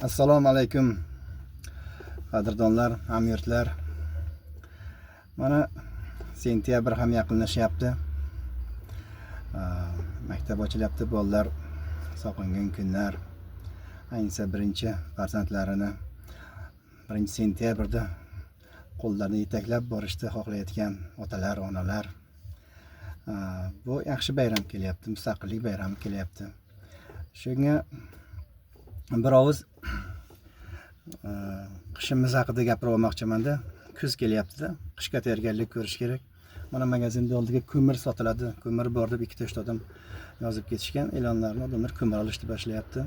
Assalomu alaykum, qadrdonlar, hamyurtlar. Mana sentyabr ham yaqinlashyapti. Maktab ochilyapti, bolalar sog'ingan kunlar. Ayniqsa birinchi farzandlarini 1-sentyabrda qo'llarini yetaklab borishni xohlayotgan otalar, onalar. Bu yaxshi bayram kelyapti, mustaqillik bayrami kelyapti. Shunga bir og'iz qishimiz haqida gapirib olmoqchimanda. Kuz kelyapti-da, qishga tayyorgarlik ko'rish kerak. Mana magazinda oldiga ko'mir sotiladi, ko'mir bor deb ikkita uchta odam yozib ketishgan e'lonlarni, odamlar ko'mir olishni boshlayapti.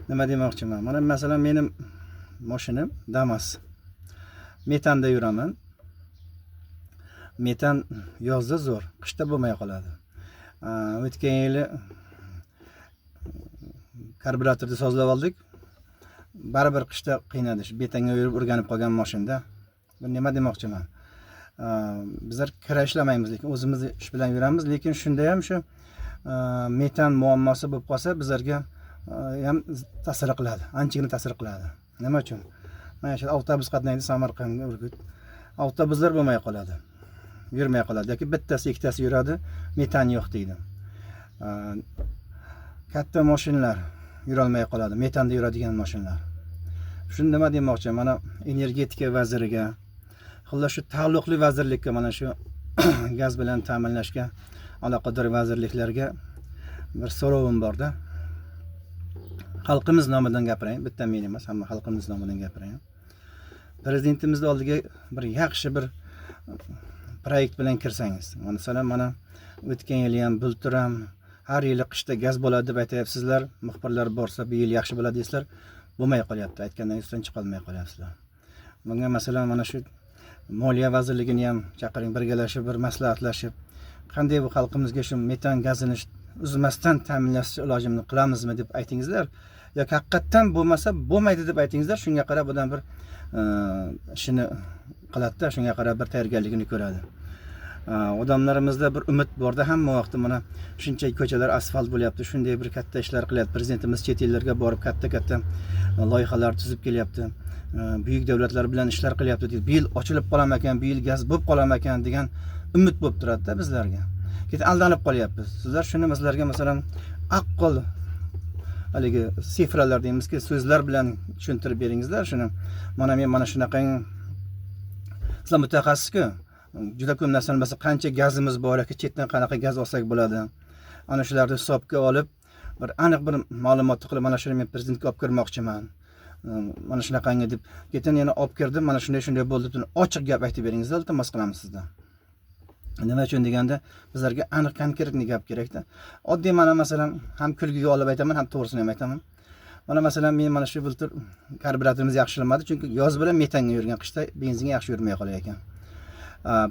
Nima demoqchiman? Mana masalan, menim mashinam Damas. Metanda yuraman. Metan yozda zo'r, qishda bo'lmay qoladi. O'tgan yili karburatorni sozlab oldik. Baribir qishda qiynadi. Shu betanga yurib o'rganib qolgan mashinada. Bu nima demoqchiman? Bizlar kira ishlamaymiz, lekin o'zimiz ish bilan yuramiz, lekin shunda ham shu metan muammosi bo'lib qolsa, bizlarga ham ta'sir qiladi, anchagina ta'sir qiladi. Nima uchun? Mana shu avtobus qatnaydi Samarqandga, Urgut. Avtobuslar bo'lmay qoladi. Yurmay qoladi yoki bittasi, ikkitasi yuradi, metan yo'q deydi. Katta mashinalar yurolmay qoladi, metanda yuradigan mashinalar. Shuni nima demoqchi? Mana energetika vaziriga, xullas shu taalluqli vazirlikka, mana shu gaz bilan ta'minlashga aloqador vazirliklarga bir so'rovim borda. Xalqimiz nomidan gapirayin, bitta men emas, hamma xalqimiz nomidan gapirayin. Prezidentimizni oldiga bir yaxshi bir proyekt bilan kirsangiz, masalan, mana o'tgan yili ham, bultur ham, har yili qishda gaz bo'ladi deb aytyapsizlar, muxbirlar borsa, bu yil yaxshi bo'ladi deysizlar, bo'lmay qolyapti, aytgandan ustidan chiqolmay qolyapsizlar. Bunga masalan, mana shu Moliya vazirligini ham chaqiring, birgalashib, bir maslahatlashib, qanday bu xalqimizga shu metan gazini uzmasdan ta'minlash ilojini qilamizmi deb aytingizlar yoki haqiqatdan bo'lmasa bo'lmaydi deb aytingizlar, shunga qarab odam bir ishini qiladida, shunga qarab bir tayyorgarligini ko'radi. Odamlarimizda bir umid borda hamma vaqtda, mana shuncha ko'chalar asfalt bo'lyapti, shunday bir katta ishlar qilyapti prezidentimiz, chet ellarga borib katta katta loyihalar tuzib kelyapti, buyuk davlatlar bilan ishlar qilyapti deydi. Bu yil ochilib qolarmikan, bu yil gaz bo'lib qolarmikan degan umid bo'lib turadida bizlarga. Keyin aldanib qolyapmiz. Sizlar shuni bizlarga masalan aql haligi цифра lar deymizki, so'zlar bilan tushuntirib beringizlar shuni. Mana men mana shunaqangi, sizlar mutaxassisku, juda ko'p narsani bilsa, qancha gazimiz bor yoki chetdan qanaqa gaz olsak bo'ladi, ana shularni hisobga olib, bir aniq bir ma'lumotni qilib, mana shuni men prezidentga olib kirmoqchiman, mana shunaqangi deb, keyin yana olib kirdim, mana shunday shunday bo'ldi deb ochiq gap aytib beringizlar, iltimos qilamiz sizdan. Nima uchun deganda, bizlarga aniq, конкретный gap kerakda. Oddiy mana masalan, ham kulgiga olib aytaman, ham to'g'risini ham aytaman. Mana masalan, men mana shu bultur karburatorimiz yaxshilanmadi, chunki yoz bilan metanga yurgan, qishda benzinga yaxshi yurmay qolar ekan.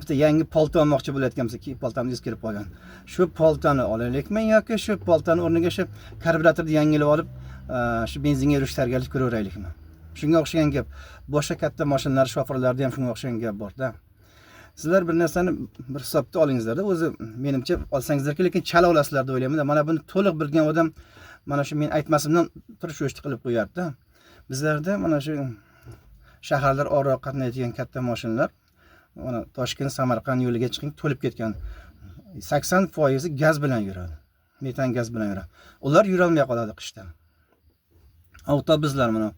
Bitta yangi polta olmoqchi bo'layotganmiz, poltamiz eskirib qolgan. Shu poltani olaylikmi yoki shu poltani o'rniga shu karburatorni yangilab olib, shu benzinga yurish tayyorgarlik ko'raveraylikmi? Shunga o'xshagan gap. Boshqa katta mashinalar shoferlarida ham shunga o'xshagan gap borda. Sizlar bir narsani bir hisobda olingizlarda, o'zi menimcha olsangizlar, lekin chala olasizlar deb o'ylayman. Mana buni to'liq bilgan odam mana shu men aytmasimdan turib shu ishni qilib qo'yardi. Bizlarda mana shu shaharlar oro qatnaydigan katta mashinalar, mana Toshkent, Samarqand yo'liga chiqing, to'lib ketgan. 80%i gaz bilan yuradi. Metan gaz bilan yuradi. Ular yurolmay qoladi qishda. Avtobuslar, mana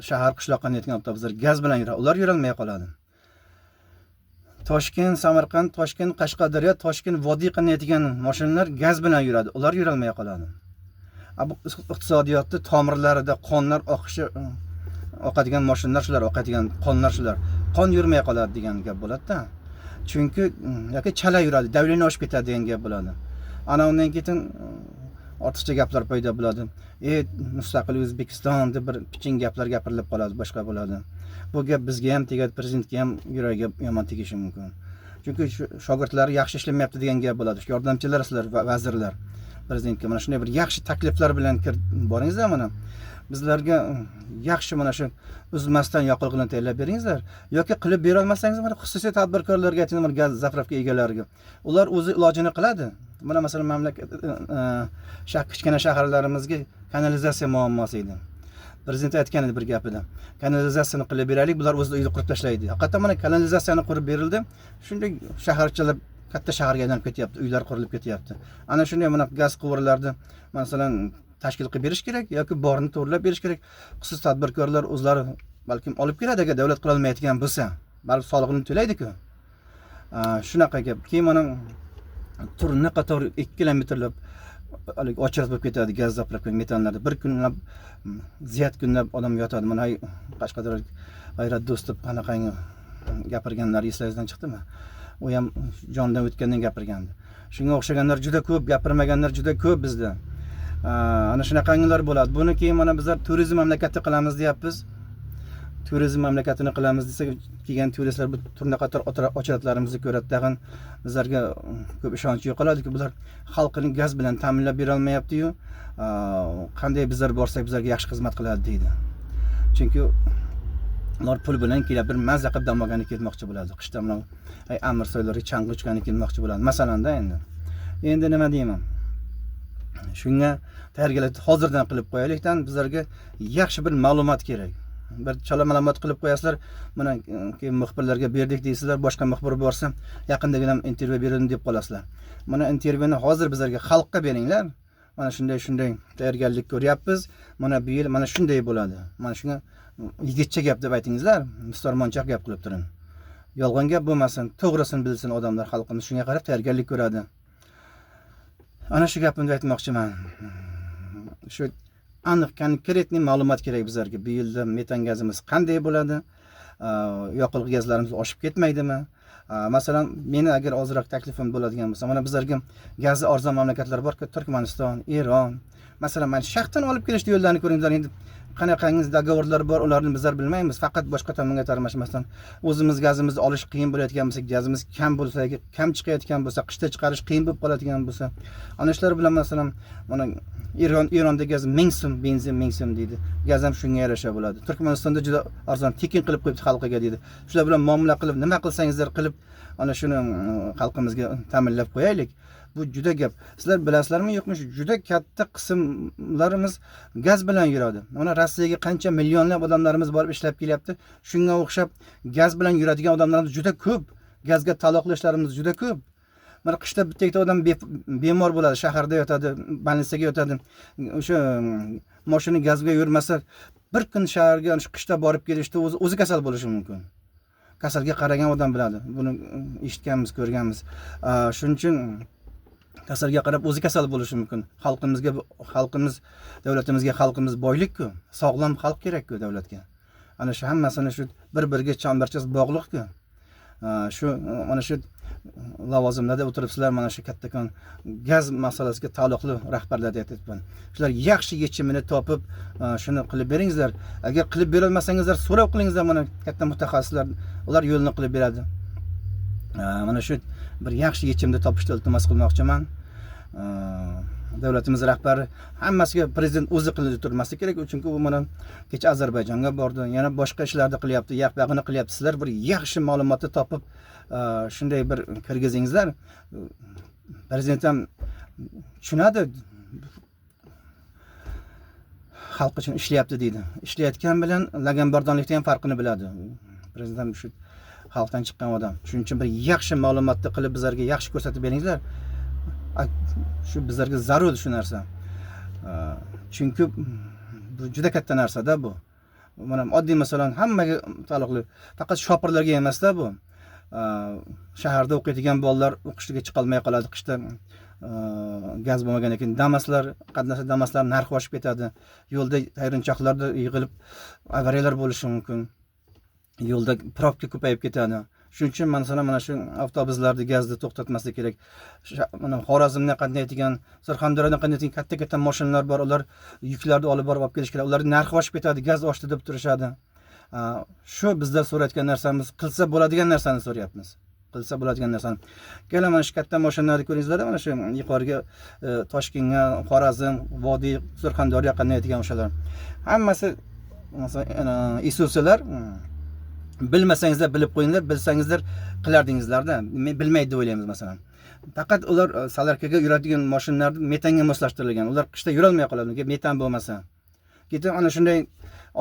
shahar qishloqqa qatnayotgan avtobuslar gaz bilan yuradi. Ular yurolmay qoladi. Toshkent, Samarqand, Toshkent, Qashqadaryo, Toshkent vodiy qatnaydigan mashinalar gaz bilan yuradi. Ular yurolmay qoladi. Bu iqtisodiyotni tomirlarida qonlar oqishi, oqadigan mashinalar shular, oqadigan qonlar shular. Qon yurmay qoladi degan gap bo'ladi-da. Chunki yoki chala yuradi, давление oshib ketadi degan gap bo'ladi. Ana undan keyin ortiqcha gaplar paydo bo'ladi. Mustaqil O'zbekiston deb bir piching gaplar gapirilib qoladi, boshqa bo'ladi. Bu gap bizga ham tegadi, prezidentga ham yuragiga yomon tegishi mumkin. Chunki shu shogirdlari yaxshi ishlamayapti degan gap bo'ladi. Shu yordamchilar sizlar, vazirlar prezidentga mana shunday bir yaxshi takliflar bilan kirib boringizlar, mana bizlarga yaxshi mana shu uzmasdan yoqilg'ini tayyorlab beringizlar yoki qilib bera olmasangiz, mana xususiy tadbirkorlarga ayting, mana gaz заправка egalariga, ular o'zi ilojini qiladi. Mana masalan, mamlakat kichkina shaharlarimizga kanalizatsiya muammosi edi. Prezident aytgan edi bir gapida, kanalizatsiyani qilib beraylik, bular o'zi uyni qurib tashlaydi. Haqiqatdan mana kanalizatsiyani qurib berildi, shunday shaharchalar katta shaharga aylanib ketyapti, uylar qurilib ketyapti. Ana shunday mana gaz quvurlarni masalan tashkil qilib berish kerak yoki borini to'g'rilab berish kerak. Xususiy tadbirkorlar o'zlari balkim olib keladi, agar davlat qilolmayotgan bo'lsa, baribir solig'ini to'laydi-ku. Shunaqa gap. Keyin mana turni qator 2 kilometrlab haligi ochirat bo'lib ketadi gaz zapravka metanlarda. Bir kunlab, ziyod kunlab odam yotadi. Mana Qashqadaryolik G'ayrat Do'stov qanaqangi gapirganlari eslaringizdan chiqdimi? U ham jondan o'tgandan gapirgandi. Shunga o'xshaganlar juda ko'p, gapirmaganlar juda ko'p bizda. Ana shunaqangilar bo'ladi. Buni keyin mana bizlar turizm mamlakati qilamiz deyapmiz. Turizm mamlakatini qilamiz desak, kelgan turistlar bu turna qator ochiratlarimizni ko'radi, tag'in bizlarga ko'p ishonch yo'qoladiki, bular xalqini gaz bilan ta'minlab berolmayapti-yu, qanday bizlar borsak bizlarga yaxshi xizmat qiladi deydi. Chunki ular pul bilan kelib bir mazza qilib dam olgani kelmoqchi bo'ladi. Qishda mana Amirsoylarga chang'i uchgani kelmoqchi bo'ladi. Masalanda endi. Endi nima deyman? Shunga tayyorgarlikni hozirdan qilib qo'yaylikdan bizlarga yaxshi bir ma'lumot kerak. Bir chala ma'lumot qilib qo'yasizlar, mana keyin muxbirlarga berdik deysizlar, boshqa muxbir borsa, yaqindagina intervyu berdim deb qolasizlar. Mana intervyuni hozir bizlarga xalqqa beringlar. Mana shunday shunday tayyorgarlik ko'ryapmiz. Mana bu yil mana shunday bo'ladi. Mana shunga yigitcha gap deb aytingizlar, mustarmonchoq gap qilib turing. Yolg'on gap bo'lmasin, to'g'risini bilsin odamlar, xalqimiz shunga qarab tayyorgarlik ko'radi. Ana shu gapimni aytmoqchiman. Shu aniq konkretniy ma'lumot kerak bizlarga. Bu yilda metan gazimiz qanday bo'ladi? Yoqilg'i gazlarimiz oshib ketmaydimi? Masalan, meni agar ozroq taklifim bo'ladigan bo'lsa, mana bizlarga gazi arzon mamlakatlar borku, Turkmaniston, Eron. Masalan, mana shaqdan olib kelishdi yo'llarni ko'ringlar. Endi qanaqangiz dogovorlar bor, ularni bizlar bilmaymiz. Faqat boshqa tomonga tarmashmasdan o'zimiz gazimizni olish qiyin bo'layotgan bo'lsa, gazimiz kam bo'lsa yoki kam chiqayotgan bo'lsa, qishda chiqarish qiyin bo'lib qoladigan bo'lsa, ana shular bilan masalan, mana Eronda gaz 1000 so'm, benzin 1000 so'm deydi. Gaz ham shunga yarasha bo'ladi. Turkmanistonda juda arzon, tekin qilib qo'yibdi xalqiga deydi. Shular bilan muomala qilib, nima qilsangizlar qilib, ana shuni xalqimizga ta'minlab qo'yaylik. Bu juda gap. Sizlar bilasizlarmi yo'qmi, shu juda katta qismlarimiz gaz bilan yuradi. Mana Rossiyaga qancha millionlab odamlarimiz borib ishlab kelyapti. Shunga o'xshab gaz bilan yuradigan odamlarimiz juda ko'p. Gazga taalluqli ishlarimiz juda ko'p. Mana qishda bitta ikkita odam bemor bo'ladi, shaharda yotadi, больницаga yotadi. O'sha mashina gazga yurmasa, bir kun shaharga shu qishda borib kelishda o'zi kasal bo'lishi mumkin. Kasalga qaragan odam biladi. Buni eshitganmiz, ko'rganmiz. Shuning uchun kasalga qarab o'zi kasal bo'lishi mumkin. Xalqimizga, xalqimiz, davlatimizga xalqimiz boylik-ku, sog'lom xalq kerak-ku davlatga. Ana shu hammasini shu bir-biriga chambarchas bog'liq-ku. Shu mana shu lavozimlarda o'tiribsizlar, mana shu kattakon gaz masalasiga taalluqli rahbarlar aytyapman. Shular yaxshi yechimini topib, shuni qilib beringizlar. Agar qilib bera olmasangizlar, so'rab qilingizlar, mana katta mutaxassislar, ular yo'lini qilib beradi. Mana shu bir yaxshi yechimni topishni iltimos qilmoqchiman. Davlatimiz rahbari hammasiga prezident o'zi qilib turmaslik kerak, chunki u mana kecha Ozarbayjonga bordi, yana boshqa ishlarni qilyapti, yoq-bog'ini qilyapti. Sizlar bir yaxshi ma'lumotni topib, shunday bir kirgizingizlar. Prezident ham tushunadi, xalq uchun ishlayapti deydi. Ishlayotgan bilan laganbardonlikda ham farqini biladi. Prezident ham shu xalqdan chiqqan odam. Shuning uchun bir yaxshi ma'lumotni qilib bizlarga yaxshi ko'rsatib beringizlar. Shu bizlarga zarur shu narsa. Chunki bu juda katta narsa-da bu. Mana oddiy masalan hammaga taalluqli, faqat shopirlarga emas-da bu. Shaharda o'qiydigan bolalar o'qishga chiqa olmay qoladi qishda, gaz bo'lmagandan keyin Damaslar, qatnasa Damaslar narxi oshib ketadi. Yo'lda tayrinchoqlarda yig'ilib avariyalar bo'lishi mumkin. Yo'lda probka ko'payib ketadi. Shuning uchun masalan mana shu avtobuslarni gazni to'xtatmaslik kerak. Mana Xorazmdan qatnaydigan, Surxondaryodan qatnaydigan katta-katta mashinalar bor, ular yuklarni olib borib olib kelish kerak. Ularning narxi oshib ketadi, gaz oshdi deb turishadi. Shu bizlar so'rayotgan narsamiz, qilsa bo'ladigan narsani so'rayapmiz. Qilsa bo'ladigan narsani. Keling mana shu katta mashinalarni ko'ringizlar, mana shu yuqoriga, Toshkentga, Xorazm, Vodiy, Surxondaryo qatnaydigan o'shalar. Hammasi masalan, Isuzular, bilmasangizlar bilib qo'yinglar, bilsangizlar qilardingizlarda. Men bilmaydi deb o'ylaymiz masalan. Faqat ular solarkaga yuradigan mashinalar metanga moslashtirilgan. Ular qishda yurolmay qoladi, metan bo'lmasa. Keyin ana shunday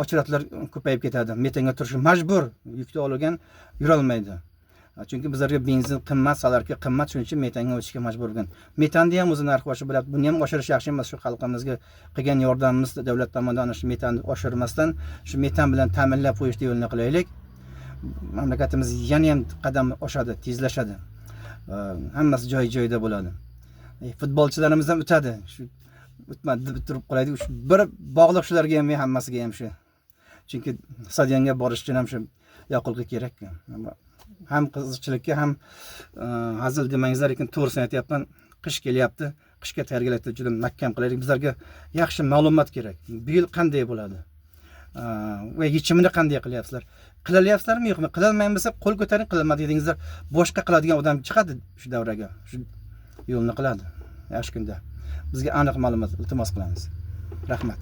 ochiratlar ko'payib ketadi. Metanga turishga majbur, yukni olgan yurolmaydi. Chunki bizlarga benzin qimmat, salarka qimmat, shuning uchun metanga o'tishga majbur bo'lgan. Metanni ham o'zi narxi oshib bo'lyapti. Buni ham oshirish yaxshi emas. Shu xalqimizga qilgan yordamimiz davlat tomonidan ana shu metanni oshirmasdan, shu metan bilan ta'minlab qo'yishni yo'lini qilaylik. Mamlakatimiz yana ham qadam oshadi, tezlashadi. Hammasi joy-joyida bo'ladi. Futbolchilarimiz ham o'tadi. Shu o'tmadi deb turib qolaylik. Shu bir bog'liq shularga ham, hammasiga ham shu. Chunki stadionga borish uchun ham shu yoqilg'i kerak. Ham qiziqchilikka ham hazil demangizlar, lekin to'g'risini aytyapman. Qish kelyapti. Qishga tayyorgarlikni juda mahkam qilaylik. Bizlarga yaxshi ma'lumot kerak. Bu yil qanday bo'ladi? Va yechimini qanday qilyapsizlar? Qilalyapsizlarmi, yo'qmi? Qilolmaymiz desa qo'l ko'taring, qilolmadik dedingizlar, boshqa qiladigan odam chiqadi shu davraga. Shu yo'lni qiladi. Yaxshi kunda. Bizga aniq ma'lumot iltimos qilamiz. Rahmat.